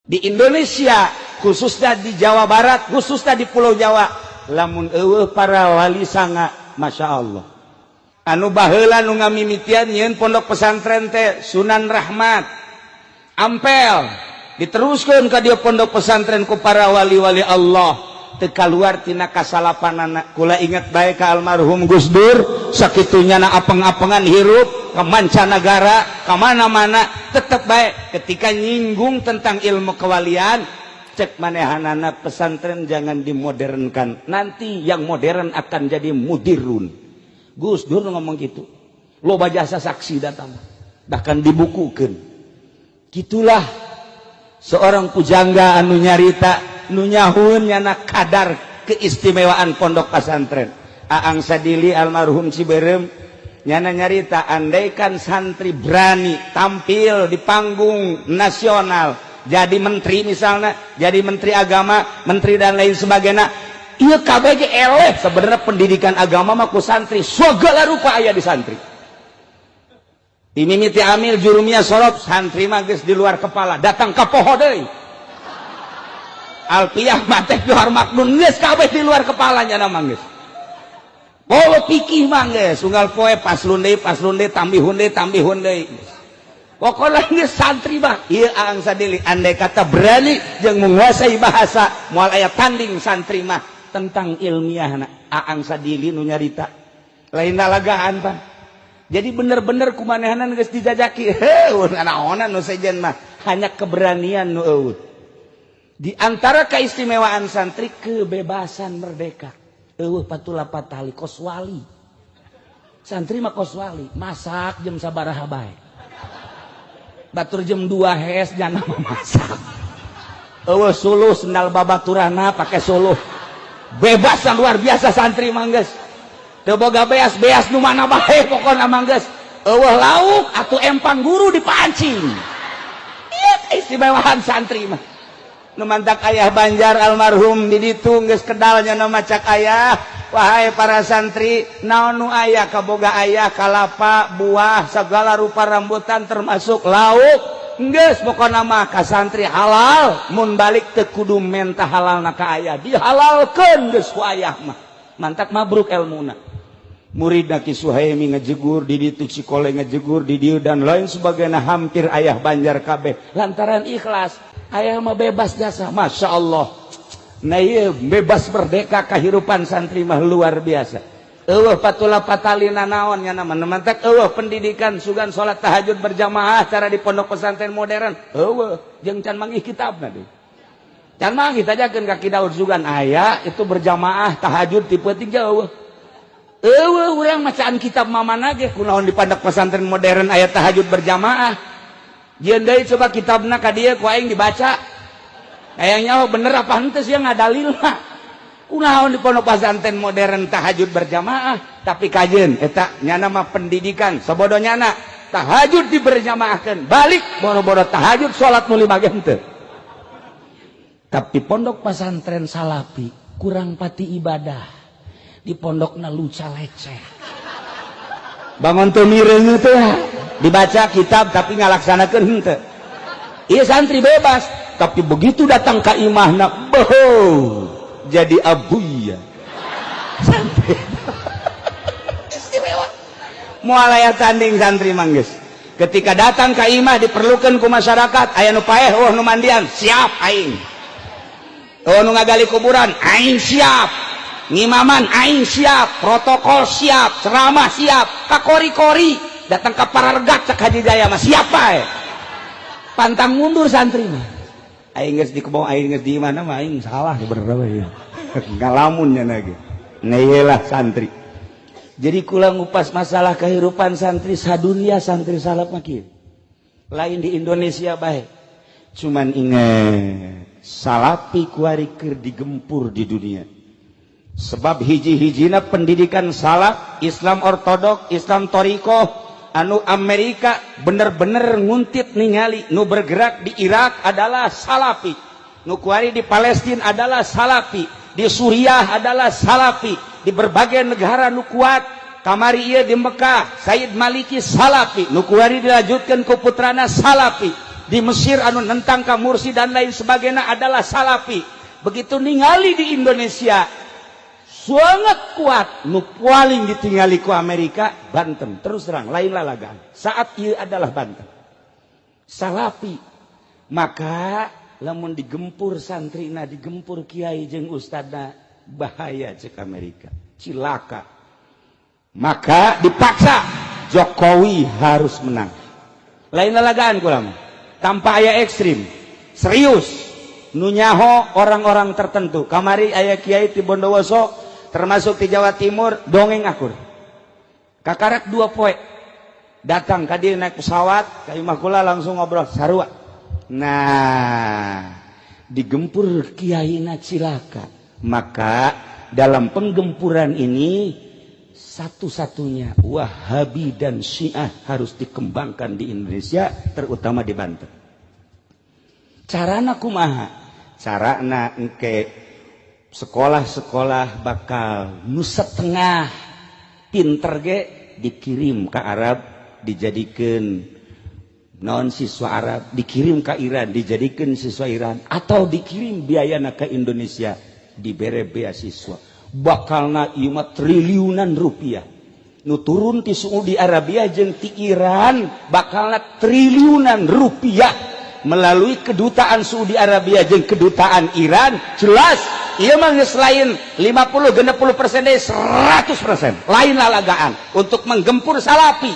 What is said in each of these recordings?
Di Indonesia, khususnya di Jawa Barat, khususnya di Pulau Jawa, lamun euweuh para wali sanga, Masya Allah, anu baheula nu ngamimitian nyieun pondok pesantren teh Sunan Rahmat Ampel, diteruskan ka dia pondok pesantren ku para wali-wali Allah, teu kaluar tina kasalapanana. Kula inget bae ka almarhum Gus Dur, sakitunya na apeng-apengan hirup ke mancanagara, ke mana-mana, tetep bae ketika nyinggung tentang ilmu kewalian, cek manehanana, "Pesantren jangan dimodernkan, nanti yang modern akan jadi mudirun." Gus Dur ngomong gitu, loba jasa saksi datang, bahkan dibukukan. Gitulah seorang pujangga anu nyarita, nu nyahun nyana kadar keistimewaan pondok pesantren. Aang Sadili almarhum Ciberem nyana nyarita, andaikan santri berani tampil di panggung nasional, jadi menteri misalnya, jadi menteri agama, menteri dan lain sebagainya, iya KBG eleh. Sebenarnya pendidikan agama mah ku santri, segala rupa aya di santri. Dimimiti amil, jurumiyah, sorof, santri mah geus di luar kepala, datang ka poho deui. Alfiyah, mantek, johar, maknun, geus kabeh di luar kepalanya nama geus. Polo pikih mah geus unggal poe paslun deui, paslun deui, tambihun deui, tambihun deui. Pokoknya geus santri mah ieu Aang Sadili, andai kata berani jeung menguasai bahasa, moal aya tanding santri mah tentang ilmiah. Aang Sadili nu nyarita, lain lalagaan pan. Jadi bener-bener kumanehanan geus dijajaki, heuh, naonan nu sejen mah, hanya keberanian nu euweuh. Di antara keistimewaan santri, kebebasan, merdeka, euweuh patula patali, kos wali. Santri mah kos wali, masak jam sabaraha bae, batur jam 2 hes jangan masak, euweuh suluh, sendal babaturana pakai suluh. Bebas dan luar biasa santri mah, geus teu boga beas, beas nu mana bae pokona mah geus. Euweuh lauk atuh empang guru dipancing. Ieu keistimewaan santri mah. Nu mantak ayah Banjar almarhum di ditu geus kedalnya nu macak ayah, "Wahai para santri, naon nu aya kaboga ayah, kalapa, buah, segala rupa rambutan, termasuk lauk, geus pokona mah ka santri halal. Mun balik teu kudu menta halalna ka ayah, dihalalkeun geus ku ayah mah." Mantak mabruk elmuna murid. Ki Suhaimi ngejegur di ditu, Cikole ngejegur di dieu, dan lain sebagainya, hampir ayah Banjar kabeh, lantaran ikhlas ayah mah, bebas jasa, Masya Allah. Nah iya, bebas merdeka kehidupan santri mah luar biasa, euweuh patula patalina naon nya nama. Mantak euweuh pendidikan sugan salat tahajud berjamaah cara di pondok pesantren modern, euweuh, jeung can manggih kitabna deui, can manggih. Tajakeun ka Ki Daud, sugan aya itu berjamaah tahajud tipe tiga? Euweuh, euweuh. Urang macaan kitab mamana ge, kunaon di pondok pesantren modern aya tahajud berjamaah? Jieun deui coba kitabna ka dieu ku aing dibaca. Kayaknya, oh, bener apa henteu sih ngadalil mah? Kunaon di pondok pesantren modern tahajud berjamaah? Tapi kajen eta nyana mah pendidikan sabodo nyana tahajud diberjamaahkeun, balik boro-boro tahajud, salat nu lima ge henteu. Tapi pondok pesantren salafi kurang pati ibadah, di pondokna luca leceh, bangun tuh miring teh, dibaca kitab tapi ngalaksanakeun henteu. Iya, santri bebas, tapi begitu datang ke imahna, boho, jadi abuya. Santri istimewa, moal aya tanding santri mah geus. Ketika datang ke imah diperlukan ku masyarakat, aya nu paeh, oh, nu mandian, siap aing. Oh, nu ngagali kuburan, aing siap. Ngimaman aing siap, protokol siap, ceramah siap, kakori-kori datang ke parargat, cek Haji Jaya mah siapa ya, pantang mundur santri mah. Aing geus di kebon, aing geus di mana mah aing salah sebenarnya ya, ngalamun nya lagi. Nah, iyalah santri. Jadi kula ngupas masalah kehidupan santri sadunia, santri salaf mah kieu. Lain di Indonesia bae. Cuman ingat, salafi kuari keur digempur di dunia. Sebab hiji-hijina pendidikan salaf, Islam ortodok, Islam toriko, anu Amerika bener-bener nguntit ningali nu bergerak di Irak adalah salafi, nu kuari di Palestina adalah salafi, di Suriah adalah salafi, di berbagai negara nu kuat. Kamari ieu di Mekah, Said Maliki salafi, nu kuari dilanjutkan ku putrana salafi. Di Mesir anu nentang ka Mursi dan lain sebagainya adalah Salafi. Begitu ningali di Indonesia sangat kuat, nu paling ditinggali ku Amerika Banten. Terus terang, lain lalagan saat ieu adalah Banten Salafi. Maka lamun digempur santrina, digempur kiai jeung ustadna, bahaya cek Amerika, cilaka. Maka dipaksa Jokowi harus menang. Lain lalagaan kula, tanpa aya ekstrim, serius. Nu nyaho orang-orang tertentu. Kamari aya kiai di Bondowoso, termasuk di Jawa Timur, dongeng akur. Kakarak 2 poe datang ka dieu naik pesawat ka imah kula, langsung ngobrol sarua. Nah, digempur kiai na cilaka. Maka dalam penggempuran ini satu-satunya Wahabi dan Syiah harus dikembangkan di Indonesia, terutama di Banten. Carana kumaha? Carana engke sekolah-sekolah bakal nu setengah pinter ge dikirim ke Arab, dijadikan non siswa Arab, dikirim ke Iran, dijadikan siswa Iran, atau dikirim biayana ke Indonesia, dibere beasiswa. Bakalna ieu mah triliunan rupiah nu turun ti Saudi Arabia jeung ti Iran. Bakalna triliunan rupiah melalui kedutaan Saudi Arabia jeung kedutaan Iran. Jelas ieu mah geus lain 50 60% deui, 100%, lain lalagaan untuk menggempur Salafi.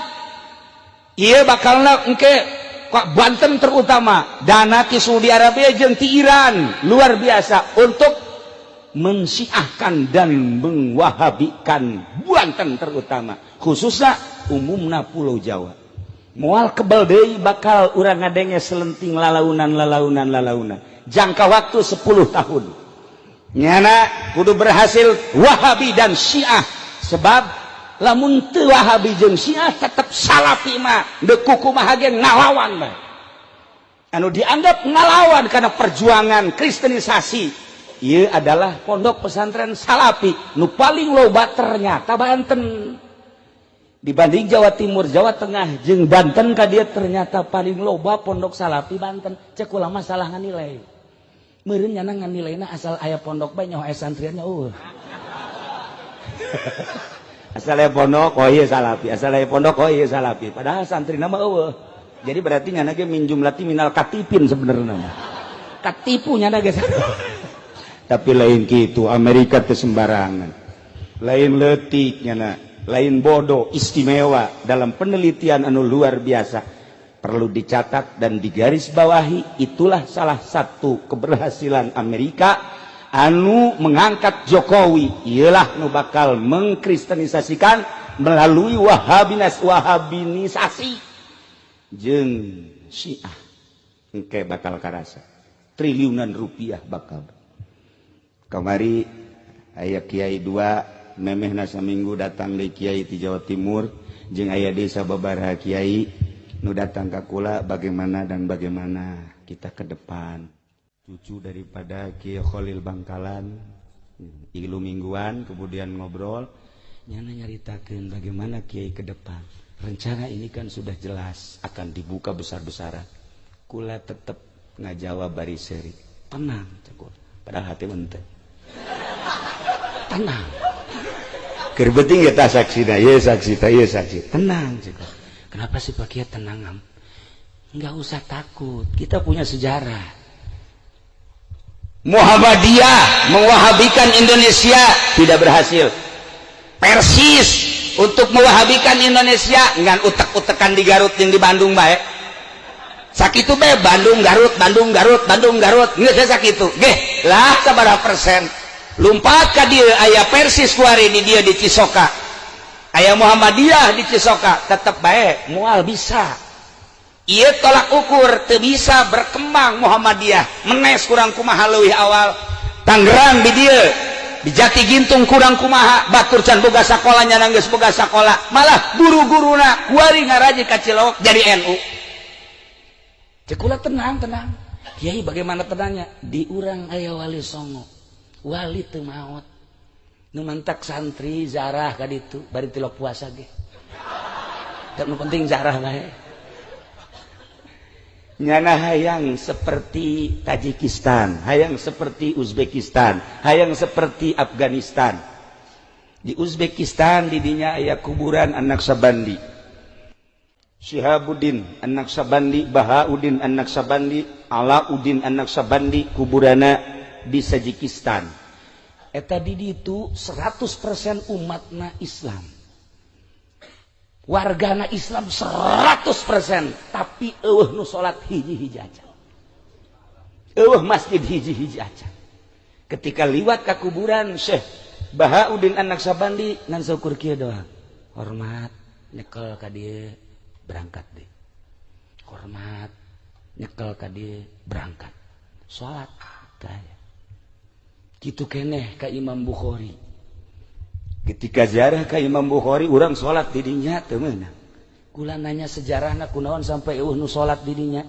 Ieu bakalna engke kok Banten, terutama dana ti Saudi Arabia jeung ti Iran luar biasa untuk mensiahkan dan mengwahabikan Banten, terutama khususnya umumna Pulau Jawa. Moal kebal deui bakal urang ngadenge selenting lalaunan, lalaunan, lalaunan. Jangka waktu 10 tahun nyana kudu berhasil Wahabi dan Syiah, sebab lamun teu Wahabi jeung Syiah tetep Salafi mah deuk kumaha ge ngalawan bae. Anu dianggap ngalawan karena perjuangan kristenisasi ieu adalah pondok pesantren Salafi nu paling loba ternyata Banten. Dibanding Jawa Timur, Jawa Tengah jeung Banten ka dieu, ternyata paling loba pondok Salafi Banten. Cek kula masalah nganilai meureun nyana nganilaina asal aya pondok bae, nyaho aya santriannya. Asal aya pondok, oh iya Salafi, asal aya pondok, oh iya Salafi, padahal santri nama eueuh. Jadi berarti nyana ge min jumlati minal katipin, sebenarnya mah katipu nyana ge. Tapi lain gitu, Amerika teh sembarangan, lain letik nyana, lain bodoh, istimewa dalam penelitian anu luar biasa. Perlu dicatat dan digarisbawahi, itulah salah satu keberhasilan Amerika anu mengangkat Jokowi. Ialah nu bakal mengkristenisasikan melalui Wahabinas, Wahabinisasi jeung Syiah. Engke bakal karasa triliunan rupiah bakal. Kamari aya kiai dua, memeh saminggu datang di kiai di Jawa Timur jeung aya desa babaraha kiai nu datang ka kula, bagaimana dan bagaimana kita ke depan. Cucu daripada Kiai Khalil Bangkalan ilu mingguan, kemudian ngobrol, nyana nyaritakeun bagaimana kiai ke depan. Rencana ini kan sudah jelas akan dibuka besar-besaran. Kula tetep ngajawab bari seri, "Tenang," cek, padahal hati ente tenang. Keur penting ya saksi, ya saksi, ya saksi. "Tenang," cek. "Kenapa sih, Pak Kiai, tenang?" Am, nggak usah takut, kita punya sejarah. Muhammadiyah mewahabikan Indonesia tidak berhasil. Persis untuk mewahabikan Indonesia ngan utek-utekan di Garut yang di Bandung baik. Sakitu be, Bandung Garut, Bandung Garut, Bandung Garut, geus sakitu ge lah. Sabaraha persen lumpat ka dieu? Aya Persis kuari di dieu, di Cisoka aya Muhammadiyah, di Cisoka tetep bae moal bisa. Ieu tolak ukur teu bisa berkembang Muhammadiyah. Menes kurang kumaha leuwih awal Tangerang di dieu, di Jati Gintung kurang kumaha, batur can boga sakola, nyana geus boga sakola. Malah guru-guruna kuari ngaraji ka Cilok jadi NU. Cek kula, "Tenang, tenang, Kiai." "Bagaimana tenangnya? Di urang aya Wali Songo, wali teu maot. Nu mantak santri zarah ka ditu bari tilok puasa ge. Nu penting zarah bae." Nyana hayang seperti Tajikistan, hayang seperti Uzbekistan, hayang seperti Afghanistan. Di Uzbekistan didinya aya kuburan anak Sabandi, Syihabuddin anak Sabandi, Bahauddin anak Sabandi, Alauddin anak Sabandi, kuburana di Tajikistan. Eta di ditu 100% umatna Islam, wargana Islam 100%, tapi euweuh nu salat hiji-hiji aja, euweuh masjid hiji-hiji aja. Ketika liwat ka kuburan Syekh Bahauddin anak Sabandi, ngan saukur kieu doang, hormat, nyekel ka dieu, berangkat deh, hormat, nyekel ka dieu, berangkat salat. Kaya kitu keneh ka Imam Bukhari. Ketika ziarah ke Imam Bukhari, urang salat di dinya teu meunang. Kula nanya sejarahna, kunaon sampai euweuh nu salat di dinya?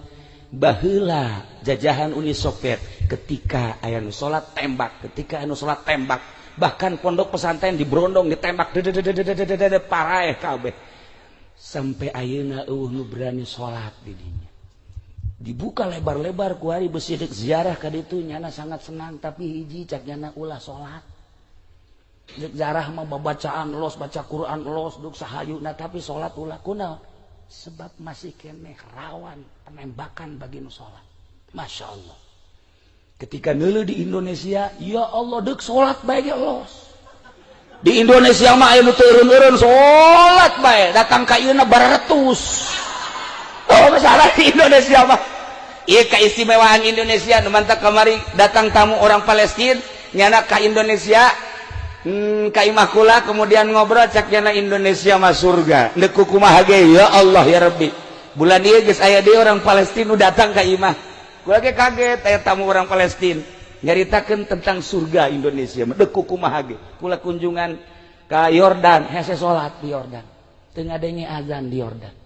Baheula jajahan Uni Soviet, ketika aya nu salat tembak, ketika anu salat tembak. Bahkan pondok pesantren diberondong, ditembak, paraeh kabeh. Sampai ayeuna euweuh nu berani salat di dinya. Dibuka lebar-lebar kuari besi. Dek ziarah ka ditu, nyana sangat senang, tapi hiji cak nyana, ulah salat. Dek ziarah mah babacaan los, baca Quran los, duk sahayuna, tapi salat ulah. Kunaon? Sebab masih keneh rawan penembakan bagi nu salat. Masya Allah, ketika ngeuleuh di Indonesia, ya Allah, dek salat bae ge los. Di Indonesia mah aya nu teu eureun-eureun salat bae, datang ka ieuna baratus. Oh, masalah di Indonesia mah ieu keistimewaan Indonesia nu mantak. Kamari datang tamu orang Palestina, nyana ka Indonesia, ka imah kula, kemudian ngobrol, cak nyana Indonesia mah surga. Deuk kumaha ge, ya Allah ya Rabbi. Bulan ieu geus aya deui orang Palestina nu datang ka imah kula ge. Kaget aya tamu orang Palestina nyaritakeun tentang surga Indonesia. Deuk kumaha ge, kula kunjungan ka Yordan, hese salat di Yordan, teu ngadenge azan di Yordan.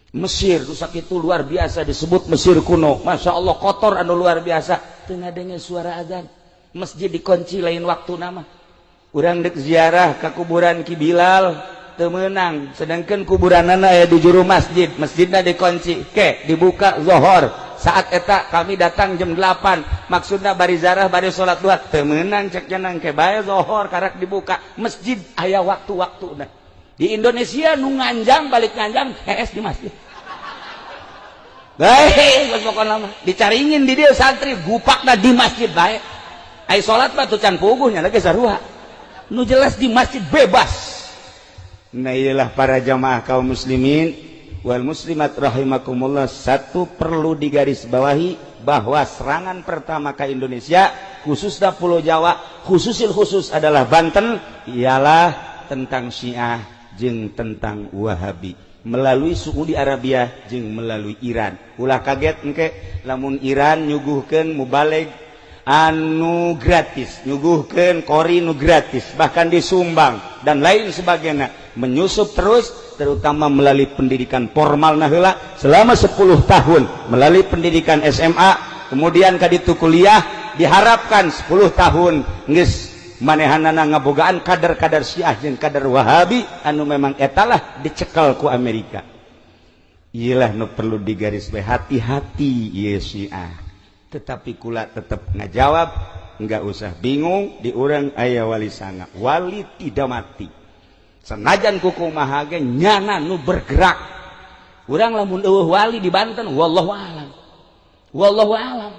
Mesir rusak itu luar biasa, disebut Mesir kuno, Masya Allah, kotor anu luar biasa, teu ngadenge suara azan, masjid dikunci. Lain waktu nama urang dek ziarah ke kuburan Ki Bilal teu meunang, sedangkan kuburanana aya di juru masjid, masjidna dikunci, ke dibuka zohor. Saat eta kami datang jam 8, maksudna bari ziarah bari salat duha, teu meunang cek nang, ke bae zohor karak dibuka masjid. Aya waktu-waktu. Nah, di Indonesia nu nganjang balik nganjang hees di masjid. Baik, geus pokona mah dicaringin di dieu santri gupakna di masjid bae. Ai salat mah tuh can puguh nya ge sarua. Nu jelas di masjid bebas. Nah, iyalah para jamaah kaum muslimin wal muslimat rahimakumullah, satu perlu digarisbawahi bahwa serangan pertama ke Indonesia, khususnya Pulau Jawa, khususil khusus adalah Banten, ialah tentang Syiah jeung tentang Wahabi melalui Saudi Arabia jeung melalui Iran. Ulah kaget engke lamun Iran nyuguhkeun mubalig anu gratis, nyuguhkeun qori nu gratis, bahkan disumbang dan lain sebagainya, menyusup terus, terutama melalui pendidikan formal nah selama 10 tahun melalui pendidikan SMA, kemudian kaditu kuliah. Diharapkan 10 tahun geus manehanana ngabogaan kader-kader Syiah jeung kader Wahabi anu memang etalah dicekel ku Amerika. Iyalah nu perlu digaris, hati-hati ieu Syiah. Tetapi kula tetap ngajawab, nggak usah bingung, di urang aya Wali Sanga, wali tidak mati. Senajan kukumaha ge nyana nu bergerak. Urang lamun euweuh wali di Banten, wallahu alam, wallahu alam.